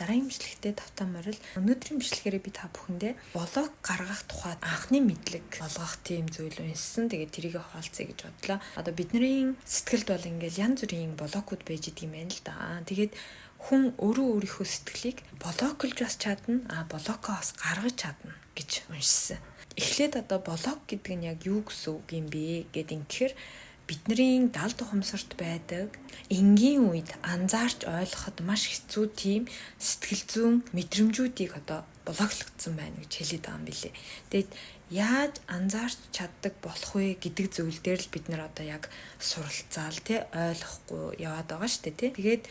Дараагийн бичлэгтээ тавтаа морил. Өнөөдрийн бичлэгээрээ би та бүхэндээ блог гаргах тухай анхны мэдлэг олгох тийм зүйл уншсан. Тэгээд тэрийг хуваалцъя гэж бодлоо. Одоо бидний сэтгэлд бол ингээл янз бүрийн блокууд байж идэг юм байна л да. Тэгээд хүн өөрөө өөрийнхөө сэтгэлийг блоклж бас чадна, блокоо бас гаргаж чадна гэж уншсан. Эхлээд одоо блок гэдэг нь яг юу гэсэн үг юм бэ гэд ингэхээр бидний далд ухамсарт байдаг энгийн үед анзаарч ойлгоход маш хэцүү тийм сэтгэл зүйн мэдрэмжүүдийг одоо блоклогдсон байна гэж хэлээд байгаа юм билээ. Тэгээд яаж анзаарч чаддаг болох вэ гэдэг зүйл дээр л бид нар одоо яг суралцаал тий ойлгохгүй яваад байгаа шүү дээ тий. Тэгээд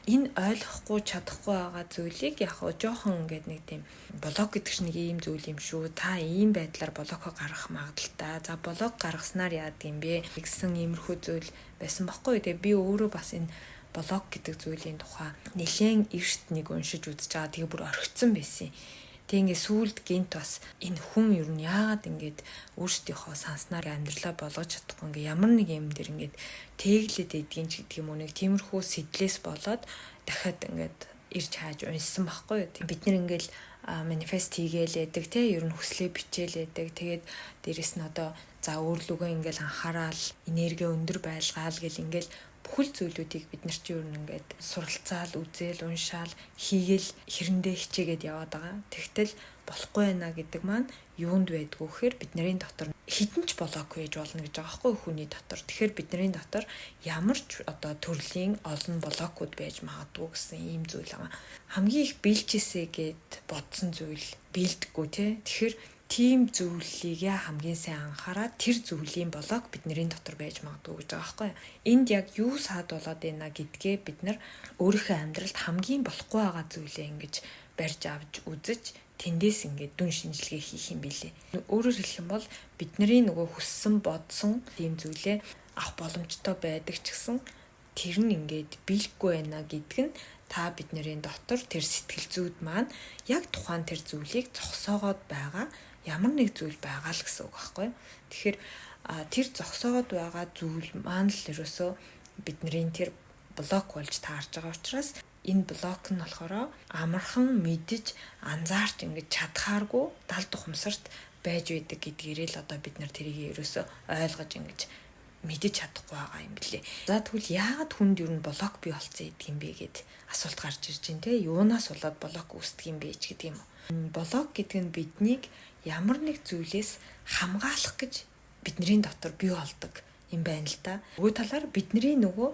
энэ ойлгохгүй чадахгүй байгаа зүйлийг яг хоо жоохон ингээд нэг тийм блог гэдэг чинь нэг ийм зүйл юм шүү. Та ийм байдлаар блогоо гаргах магадлалтай. За блог гаргаснаар яадаг юм бэ гэсэн иймэрхүү зүйл байсан баггүй. Тэгээ би өөрөө бас энэ блог гэдэг зүйлийн тухай нэлээд эрт нэг уншиж үзэж байгаа. Тэгээ бүр орхицсан байсан. Тэг ингээ сүүлд гинт бас энэ хүн ер нь яагаад ингээд өөрсдийнхөө санснаар амьдралаа болгож чадахгүй ингээ ямар нэг юм дээр ингээд тэглээд идэгин ч гэдэг юм уу нэг тиймэрхүү сэтлээс болоод дахиад ингээд ирж хааж уншсан байхгүй юу. Бид нэр ингээл манифест хийгээлээдэг те ер нь хүслээ бичээлээдэг. Тэгээд дээрэс нь одоо за өөрлөгөө ингээл анхаарал энерги өндөр байлгаал гэл ингээл бүхэл зүйлүүдийг бид нар чи ер нь ингээд суралцаал, үзээл, уншаал, хийгээл хэрэндээ хичээгээд яваад байгаа. Тэгтэл болохгүй байна гэдэг маань юунд байдгүй гэхээр бидний дотор хідэн ч блок байж болно гэж байгаа байхгүй хүний дотор. Тэгэхээр бидний дотор ямар ч одоо төрлийн олон блокууд байж магадгүй гэсэн ийм зүйл байгаа. Хамгийн их бэлжээсэ гэд бодсон зүйл бэлдэггүй те. Тэгэхээр тийм зүйлийг хамгийн сайн анхаарад тэр зүйлийн блок бидний дотор байж магадгүй гэж байгаа байхгүй. Энд яг юу саад болоод байна гэдгээ бид нар өөрийнхөө амьдралд хамгийн болохгүй байгаа зүйлээ ингэж барьж авч үзэж тэндээс ингээд дүн шинжилгээ хийх юм билээ. Өөрөөр хэлэх юм бол бидний нөгөө хүссэн бодсон тийм зүйлээ авах боломжтой байдаг ч гэсэн тэр нь ингээд биелэхгүй байна гэдг нь та бидний дотор тэр сэтгэл зүйд маань яг тухайн тэр зүйлийг зогсоогоод байгаа ямар нэг зүйл байгаа л гэсэн үг байхгүй юу. Тэгэхээр тэр зогсоогоод байгаа зүйл маань л ерөөсөө бидний тэр блок болж таарж байгаа учраас энэ блок нь болохоор амархан мэдэж анзаарч ингэж чадхааргүй далд ухамсарт байж байдаг гэдгээрээ л одоо бид нар тэрийг ерөөсөө ойлгож ингэж мэдэж чадахгүй байгаа юм билээ. За тэгвэл яагаад хүнд ер нь блок бий болцсон гэдэг юм бэ гэд асуулт гарч ирж байна те. Юунаас болоод блок үүсдэг юм бэ ч гэдэг юм уу. Блок гэдэг нь биднийг ямар нэг зүйлээс хамгаалах гэж бидний дотор бий болдог юм байна л да. Нөгөө талаар бидний нөгөө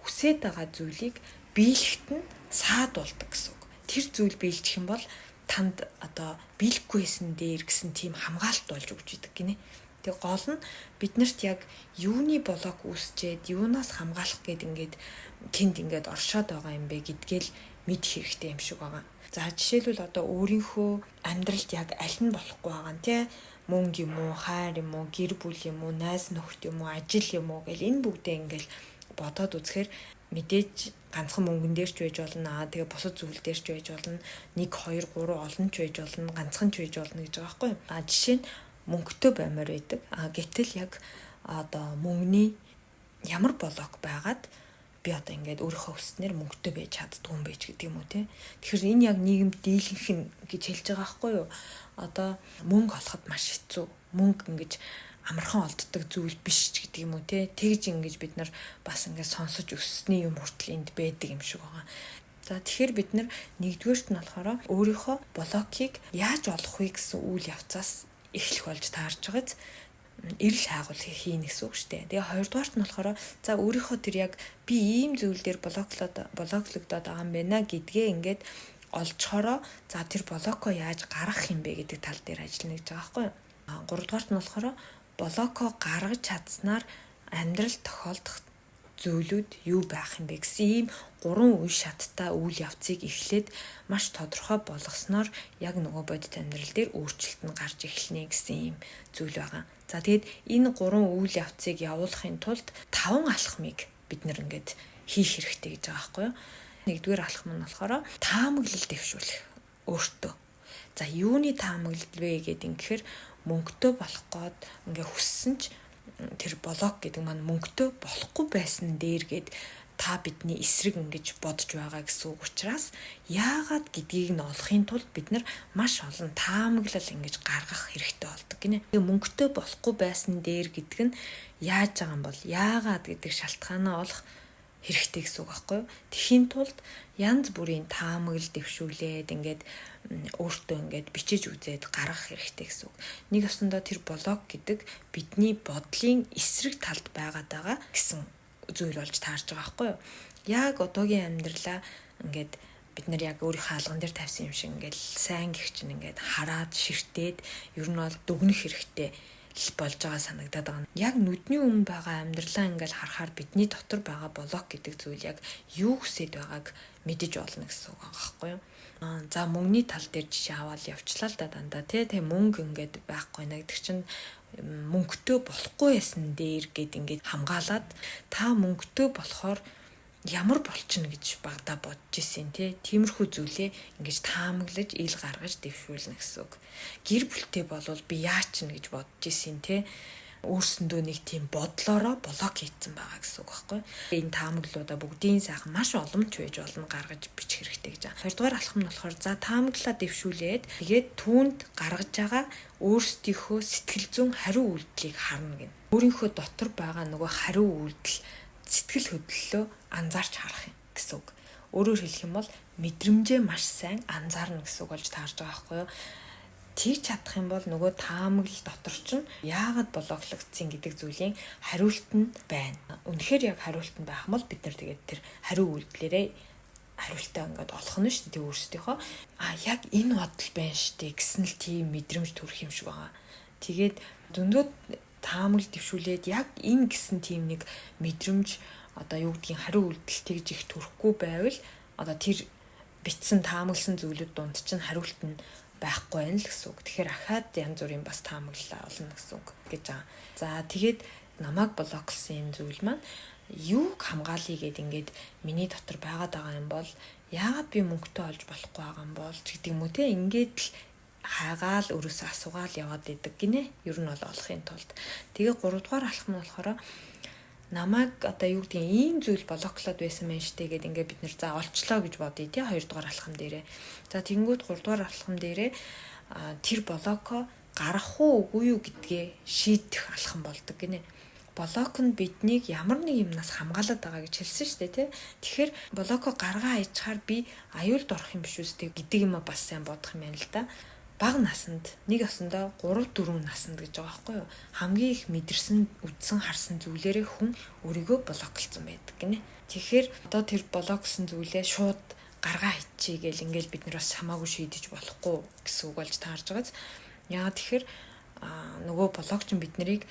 хүсээд байгаа зүйлийг биелэхэд нь саад болдог гэсэн үг. Тэр зүйл биелчих юм бол танд одоо биелэхгүйсэн дээр гэсэн тийм хамгаалалт болж өгч идэг гинэ. Тэгээ гол нь биднэрт яг юуны блок үүсчээд юунаас хамгаалах гээд ингээд тэнд ингээд оршоод байгаа юм бэ гэдгээл мэдэх хэрэгтэй юм шиг байгаа. За жишээлбэл одоо өөрийнхөө амьдралд яг аль нь болохгүй байгаа нь те мөнгө юм уу, хайр юм уу, гэр бүл юм уу, найз нөхөд юм уу, ажил юм уу гэл энэ бүгдээ ингээл бодоод үзэхээр мэдээж ганцхан мөнгөн дээр ч байж болно. Тэгээ бусад зүйл дээр ч байж болно. 1 2 3 олон ч байж болно, ганцхан ч байж болно гэж байгаа байхгүй юу? Жишээ нь мөнгөтэй баймаар байдаг. Гэтэл яг одоо мөнгөний ямар блок байгаад би одоо ингээд өөрийнхөө хүснээр мөнгөтэй байж чаддгүй юм байж гэдэг юм уу те. Тэгэхээр энэ яг нийгэмд дийлэнх нь гэж хэлж байгаа байхгүй юу? Одоо мөнгө олоход маш хэцүү. Мөнгө ингэж амархан олддог зүйл биш ч гэдэг юм уу те. Тэгж ингэж бид нар бас ингээд сонсож өссөний юм хүртэл энд байдаг юм шиг байгаа. За тэгэхээр бид нар нэгдүгээрт нь болохоор өөрийнхөө блокийг яаж олох вэ гэсэн үйл явцаас эхлэх болж таарч байгааз эрэл хайгуулыг хийнэ гэсэн үг шүү дээ. Тэгээ хоёрдугаарт нь болохоор за өөрийнхөө тэр яг би ийм зүйл дээр блоклогдоод байгаа юм байна гэдгээ ингээд олжхороо за тэр блокоо яаж гаргах юм бэ гэдэг тал дээр ажиллана гэж байгаа байхгүй юу. Гуравдугаарт нь болохоор блокоо гаргаж чадсанаар амьдрал тохиолдох зүйлүүд юу байх юм бэ гэсэн ийм гурван үе шаттай үйл явцыг эхлээд маш тодорхой болгосноор яг нөгөө бодит амьдрал дээр өөрчлөлт нь гарч эхэлнэ гэсэн ийм зүйл байгаа. За тэгээд энэ гурван үйл явцыг явуулахын тулд таван алхмыг бид нэр ингээд хийх хэрэгтэй гэж байгаа байхгүй юу? Нэгдүгээр алхам нь болохоор таамаглал дэвшүүлэх өөртөө. За юуны таамаглал вэ гэдэг ингэхээр мөнгөтэй болох гээд ингээ хүссэн ч тэр блок гэдэг маань мөнгөтэй болохгүй байсан дээр гээд та бидний эсрэг ингэж бодож байгаа гэсэн үг учраас яагаад гэдгийг нь олохын тулд бид нар маш олон таамаглал ингэж гаргах хэрэгтэй болдог гинэ. Тэгээ мөнгөтэй болохгүй байсан дээр гэдэг нь яаж байгаа юм бол яагаад гэдэг шалтгаанаа олох хэрэгтэй гэсэн үг байхгүй юу? Тэхийн тулд янз бүрийн таамаглал дэвшүүлээд ингээд өөртөө ингээд бичиж үзээд гаргах хэрэгтэй гэсэн үг. Нэг ёсондоо тэр блог гэдэг бидний бодлын эсрэг талд байгаад байгаа гэсэн зүйл болж таарж байгаа байхгүй юу? Яг одоогийн амьдралаа ингээд бид нар яг өөрийнхөө алган дээр тавьсан юм шиг ингээд сайн гих чинь ингээд хараад ширтээд ер нь бол дүгнэх хэрэгтэй болж байгаа санагдаад байгаа. Яг нүдний өмнө байгаа амьдралаа ингээл харахаар бидний дотор байгаа блок гэдэг зүйл яг юу хүсэж байгааг мэдэж олно гэсэн үг байгаа байхгүй юу? За мөнгөний тал дээр жишээ аваад явчлаа л да дандаа тий. Тэгээ мөнгө ингээд байхгүй нэ гэдэг чинь мөнгөтэй болохгүй байсан дээр гэд ингээд хамгаалаад та мөнгөтэй болохоор ямар болчихно гэж багада бодож исэн тий. Тиймэрхүү зүйлээ ингэж таамаглаж ил гаргаж дэвшүүлнэ гэсэн үг. Гэр бүлтэй болвол би яачин гэж бодож исэн тий. Өөрсөндөө нэг тийм бодлороо блок хийцэн байгаа гэсэн үг байхгүй. Энэ таамаглалуудаа бүгдийн сайхан маш боломж байж болно гаргаж бичих хэрэгтэй гэж байгаа. Хоёрдугаар алхам нь болохоор за таамаглалаа дэвшүүлээд тэгээд түүнд гаргаж байгаа өөрсдийнхөө сэтгэл зүйн хариу үйлдэлийг харна гэнэ. Өөрийнхөө дотор байгаа нөгөө хариу үйлдэл сэтгэл хөдлөлөө анзаарч харах юм гэсэн үг. Өөрөөр хэлэх юм бол мэдрэмжээ маш сайн анзаарна гэсэн үг болж таарж байгаа байхгүй юу? Тэгж чадах юм бол нөгөө таамаглал дотор чинь яагаад блоклогдсон гэдэг зүйлийн хариулт нь байна. Үнэхээр яг хариулт нь байх юм бол бид нар тэгээд тэр хариу үйлдэлээрээ хариултаа ингээд олох нь шүү дээ өөрсдийнхөө. А яг энэ бодол байна шүү дээ гэсэн л тийм мэдрэмж төрөх юм шиг байгаа. Тэгээд зөндөө таамаглал дэвшүүлээд яг энэ гэсэн тийм нэг мэдрэмж одоо юу гэдгийг хариу үйлдэл тэгж их төрөхгүй байвал одоо тэр битсэн таамагласан зүйлүүд дунд чинь хариулт нь байхгүй байна л гэсэн үг. Тэгэхээр ахаад янз бүрийн бас таамаглалаа олно гэсэн үг гэж байгаа. За тэгээд намайг блоклсон энэ зүйл маань юуг хамгаалъя гэд ингээд миний дотор байгаад байгаа юм бол яагаад би мөнгөтэй олж болохгүй байгаа юм бол ч гэдэг юм уу те ингээд л хайгаал өрөөсөө асуугаал яваад идэг гинэ. Ер нь бол олохын тулд. Тэгээ 3 дугаар алхам нь болохоор намайг одоо юу гэдгийг ийм зүйл блоклоод байсан мэн штэ гэд ингээд бид нэр за олчлоо гэж бодъё тий 2 дугаар алхам дээрээ. За тэгэнгүүт 3 дугаар алхам дээрээ тэр блоко гарах уу үгүй юу гэдгээ шийдэх алхам болдог гинэ. Блок нь биднийг ямар нэг юмнаас хамгаалаад байгаа гэж хэлсэн шүү дээ тий. Тэгэхээр блоко гаргаа хайчаар би аюулд орох юм биш үстэй гэдэг юм бас сайн бодох юм байна л да. Бага наснд нэг осондоо 3 4 наснд гэж байгаа байхгүй юу? Хамгийн их мэдэрсэн, үдсэн, харсан зүйлээрээ хүн өөрийгөө блоклцсон байдаг гинэ. Тэгэхээр одоо тэр блоксон зүйлээ шууд гаргаа хийчихье гэл ингээл бид нар бас хамаагүй шийдэж болохгүй гэсэн үг болж таарж байгааз. Яагаад тэгэхээр нөгөө блок чинь бид нарыг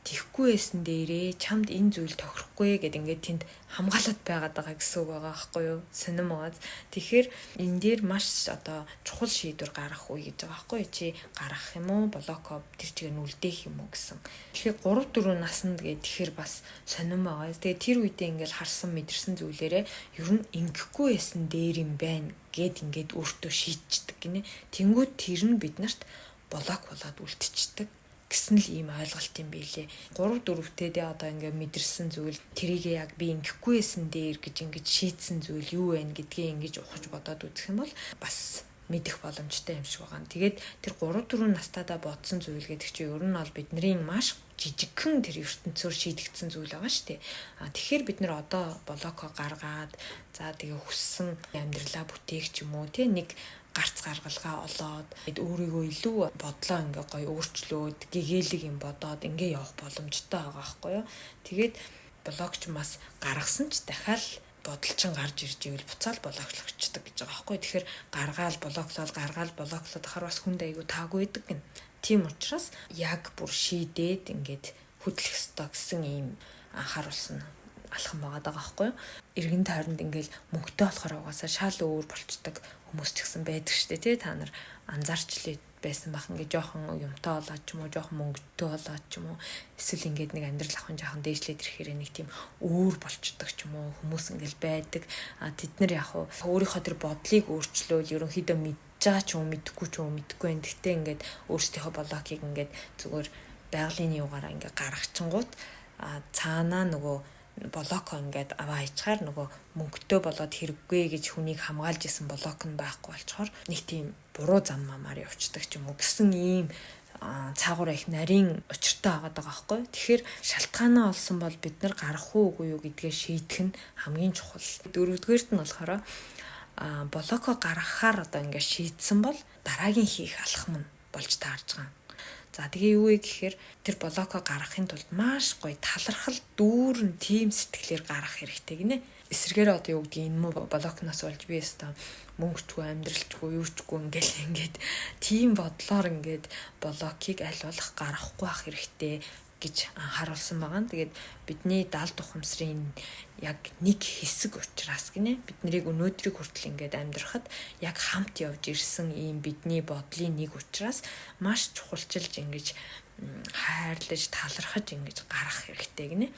тэхгүй байсан дээрээ чамд энэ зүйл тохирохгүй гэд ингээд тэнд хамгаалаад байгаад байгаа гэсэн үг байгаа байхгүй юу? Сонирм байгааз. Тэгэхээр энэ дээр маш одоо чухал шийдвэр гаргах үе гэж байгаа байхгүй юу? Чи гаргах юм уу? Блоко тэр чигээр нь үлдээх юм уу гэсэн. Тэгэхээр 3 4 наснд гээд тэгэхээр бас сонирм байгаа. Тэгээ тэр үедээ ингээд харсан мэдэрсэн зүйлээрээ ер нь ингэхгүй байсан дээр юм байна гэд ингээд өөртөө шийдчихдэг гинэ. Тэнгүүд тэр нь биднэрт блок болоод үлдчихдэг гэсэн л ийм ойлголт юм билээ. 3 4-тэй дэ одоо ингээ мэдэрсэн зүйл тэрийг яг би ингэхгүй байсан дээр гэж ингэж шийдсэн зүйл юу вэ гэдгээ ингэж ухаж бодоод үзэх юм бол бас мэдэх боломжтой юм шиг байгаа. Тэгээд тэр 3 4 настайдаа бодсон зүйл гэдэг чинь ер нь бол бидний маш жижигхэн тэр ертөнцөөр шийдэгдсэн зүйл байгаа шүү дээ. А тэгэхээр бид нар одоо блоко гаргаад за тэгээ хүссэн амьдралаа бүтээх ч юм уу тий нэг гарц гаргалгаа олоод өөрийгөө илүү бодлоо ингээ гоё өөрчлөөд гэгээлэг юм бодоод ингээ явах боломжтой байгаа байхгүй юу. Тэгээд блогч бас гаргасан ч дахиад бодол чин гарч ирж ивэл буцаал блоклогчдөг гэж байгаа байхгүй. Тэгэхээр гаргаал блоклол гаргаал блоклоод хахаар бас хүнд айгүй таагүй байдаг гин. Тийм учраас яг бүр шийдээд ингээд хөдлөх ёстой гэсэн ийм анхааруулсан алхам байгаа даа байхгүй юу. Иргэн тойронд ингээл мөнгөтэй болохоор угаасаа шал өөр болчдөг хүмүүс ч гэсэн байдаг штэ тий та нар анзаарч л байсан бах ингээ жоохон юмтай болоод ч юм уу жоохон мөнгөтэй болоод ч юм уу эсвэл ингээд нэг амьдрал авахын жоохон дээшлээд ирэхээр нэг тийм өөр болчдөг ч юм уу хүмүүс ингээл байдаг. А тэд нар яг өөрийнхөө тэр бодлыг өөрчлөөл ерөнхийдөө мэдж байгаа ч юм уу мэдэхгүй ч юм уу мэдэхгүй байна. Гэхдээ ингээд өөрсдийнхөө блокийг ингээд зүгээр байгалийн юугаараа ингээ гаргачингууд цаанаа нөгөө Блоко ингээд аваа ичгаар нөгөө мөнгөтэй болоод хэрэггүй гэж хүнийг хамгаалж исэн блок нь байхгүй болчоор нэг тийм буруу зам мамаар явцдаг ч юм уу гэсэн ийм цаагуур их нарийн учиртай байгаад байгаа байхгүй. Тэгэхээр шалтгаанаа олсон бол бид нар гарах уу үгүй юу гэдгээ шийдэх нь хамгийн чухал. Дөрөвдүгээрт нь болохоор блоко гаргахаар одоо ингээд шийдсэн бол дараагийн хийх алхам нь болж таарж байгаа. За, тэгээ юу вэ гэхээр тэр блоко гаргахын тулд маш гоё талархал дүүрэн тийм сэтгэлээр гаргах хэрэгтэй гинэ. Эсрэгээр одоо юу гэдгийг, энэ муу блокноос болж би өстө мөнгөчгүй, амьдралчгүй, юучгүй ингээл ингээд тийм бодлоор ингээд блокийг аль болох гаргахгүй байх хэрэгтэй гэж анхааруулсан байгаа. Тэгээд бидний далд ухамсарын яг нэг хэсэг учраас гинэ, бид нарыг өнөөдрийг хүртэл ингээд амьдрахад яг хамт явж ирсэн ийм бидний бодлын нэг учраас маш чухалчилж, ингэж хайрлаж, талархаж ингэж гарах хэрэгтэй гинэ.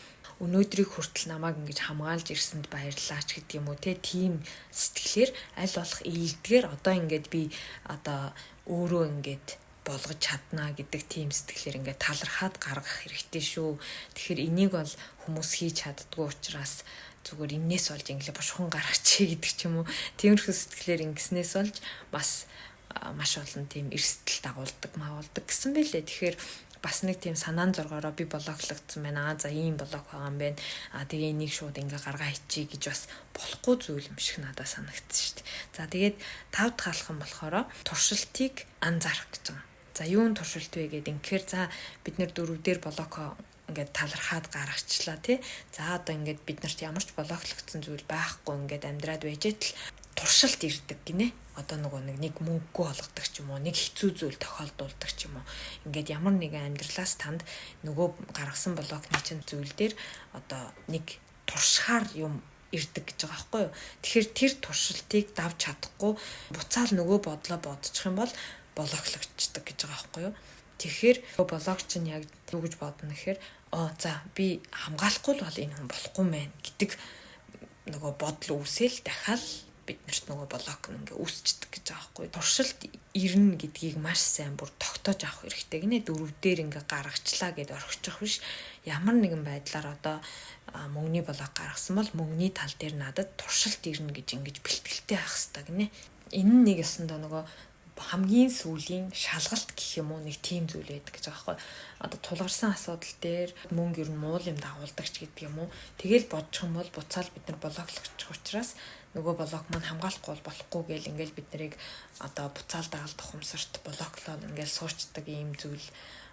Өнөөдрийг хүртэл намайг ингэж хамгаалж ирсэнд баярлалаа ч гэдэг юм уу те, тийм сэтгэлээр аль болох ийдгээр одоо ингээд би одоо өөрөө ингээд болгож чаднаа гэдэг тийм сэтгэлээр ингээд талархаад гаргах хэрэгтэй шүү. Тэгэхээр энийг бол хүмүүс хийж чаддгүй учраас зүгээр энээс болж ингээд бушхан гаргачих гэдэг ч юм уу. Тиймэрхүү сэтгэлээр ингэснээс болж бас маш олон тийм эрсдэл дагуулдаг, магуулдаг гэсэн байлээ. Тэгэхээр бас нэг тийм санаан зоргоороо би блоклогдсон байна. За, ийм блок байгаа юм байна. А, тэгээ энийг шууд ингээ гаргаа хийчихье гэж бас болохгүй зүйл юм шиг надад санагдсан шүү дээ. За, тэгээд тав дахь алхам болохоор туршилтыг анзаарах гэж байгаа. За, юун туршилт вэ гэдэг инхээр, за, бид нэр дөрөв дээр блоко ингээд талархаад гаргачлаа тий. За, одоо ингээд бид нарт ямар ч блоклогдсон зүйл байхгүй, ингээд амьдраад байж тал туршилт ирдэг гинэ. Одоо нөгөө нэг мөнгөгүй болгодог ч юм уу, нэг хэцүү зүйл тохиолдуулдаг ч юм уу. Ингээд ямар нэгэн амьдралаас танд нөгөө гаргасан блокны чинь зүйл дээр одоо нэг туршихаар юм ирдэг гэж байгаа байхгүй юу. Тэгэхээр тэр туршилтыг давж чадахгүй буцаал нөгөө бодлоо бодчих юм бол блоклогдчихдог гэж байгаа байхгүй юу. Тэгэхээр блок чинь яг юу гэж бодно гэхээр, "Оо, за, би хамгаалахгүй л бол энэ хүн болохгүй мэн" гэдэг нөгөө бодол үүсэл дахиад биднэрт нөгөө блок ингээ үүсчдэг гэж байгаа байхгүй. Туршилт ирнэ гэдгийг маш сайн бүр тогтоож авах хэрэгтэй гинэ. Дөрөв дээр ингээ гаргачлаа гэд орхичих биш. Ямар нэгэн байдлаар одоо мөнгөний блок гаргасан бол мөнгөний тал дээр надад туршилт ирнэ гэж ингэж бэлтгэлтэй байх хэрэгтэй гинэ. Энэ нь нэг ёсондоо нөгөө хамгийн сүүлийн шалгалт гэх юм уу, нэг тийм зүйл байдаг гэж байгаа байхгүй. Одоо тулгарсан асуудал дээр мөнгө ер нь муул юм дагуулдаг ч гэдэг юм уу. Тэгэл бодчих юм бол буцаал бид нар блоклогчих учраас нөгөө блок маань хамгаалахгүй бол болохгүй гээл ингээл бид нарыг одоо буцаал дагалдах ухамсарт блоклоод ингээл суучдаг ийм зүйл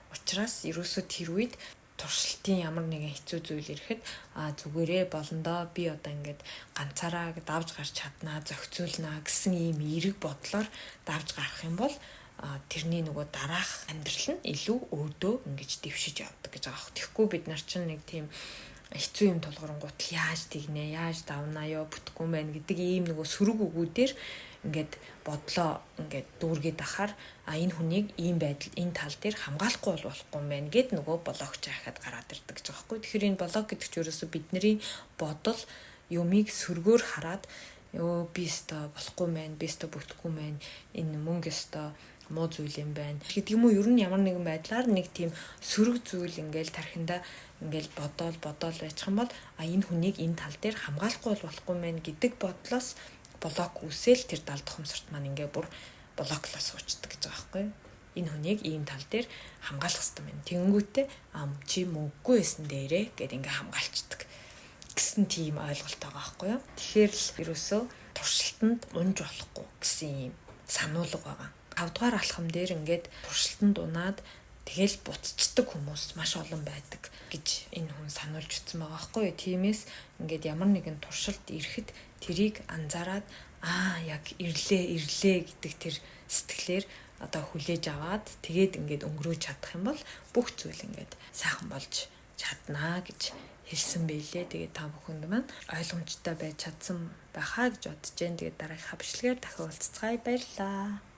учраас ерөөсөө тэр үед туршилтын ямар нэгэн хэцүү зүйл ирэхэд, а, зүгээрээ болондоо, би одоо ингээд ганцаараа давж гарч чаднаа, зохицуулнаа гэсэн ийм эерэг бодлоор давж гарах юм бол тэрний нөгөө дараах амьдрал нь илүү өөдөө ингэж дэвшиж явдаг гэж байгаа хэрэг. Тэгэхгүй бид нар чинь нэг тийм хэцүү юм тулгарангуут яаж тэгнэ, яаж давнаа ёо, бүтэхгүй юм байна гэдэг ийм нөгөө сөрөг үгүүдээр ингээд бодлоо ингээд дүүргээд ахаар, а, энэ хүнийг ийм байдал, энэ тал дээр хамгаалахгүй бол болохгүй юм байна гэд нөгөө блогч ахаад гараад ирдэг гэж байгаа байхгүй. Тэгэхээр энэ блог гэдэг чинь ерөөсө бидний бодол юмыг сөргөөр хараад, ёо, би өстой болохгүй мэн, би өстой бүтэхгүй мэн, энэ мөнгө өстой муу зүйл юм байна гэдэг юм уу, ер нь ямар нэгэн байдлаар нэг тийм сөрөг зүйл ингээл тархиндаа ингээл бодоол бодоол байчих юм бол, а, энэ хүнийг энэ тал дээр хамгаалахгүй бол болохгүй мэн гэдэг бодлоос блок үүсэл тэр далд ухамсарт маань ингээ бүр блоклоо суучдаг гэж байгаа байхгүй юу. Энэ хүнийг ийм тал дээр хамгаалах хэрэгтэй байна. Тэнгүүтээ ам чи мөнгөгүй байсан дээрээ гэд ингээ хамгаалцдаг гэсэн тийм ойлголт байгаа байхгүй юу. Тэгэхээр л ерөөсөө туршилтанд унж болохгүй гэсэн ийм сануулга байгаа. 5 дугаар алхам дээр ингээд туршилтанд унаад тэгэл буцчдаг хүмүүс маш олон байдаг гэж энэ хүн сануулж утсан байгаа байхгүй юу. Тиймээс ингээд ямар нэгэн туршилт ирэхэд тэрийг анзаараад, аа, яг ирлээ, ирлээ гэдэг тэр сэтгэлээр одоо хүлээж аваад тэгээд ингээд өнгөрөөж чадах юм бол бүх зүйл ингээд сайхан болж чаднаа гэж хэлсэн байлээ. Тэгээд та бүхэнд маань ойлгомжтой байж чадсан байхаа гэж бодож байна. Тэгээд дараагийнхаа бичлэгээр дахин уулзцгаая. Баярлалаа.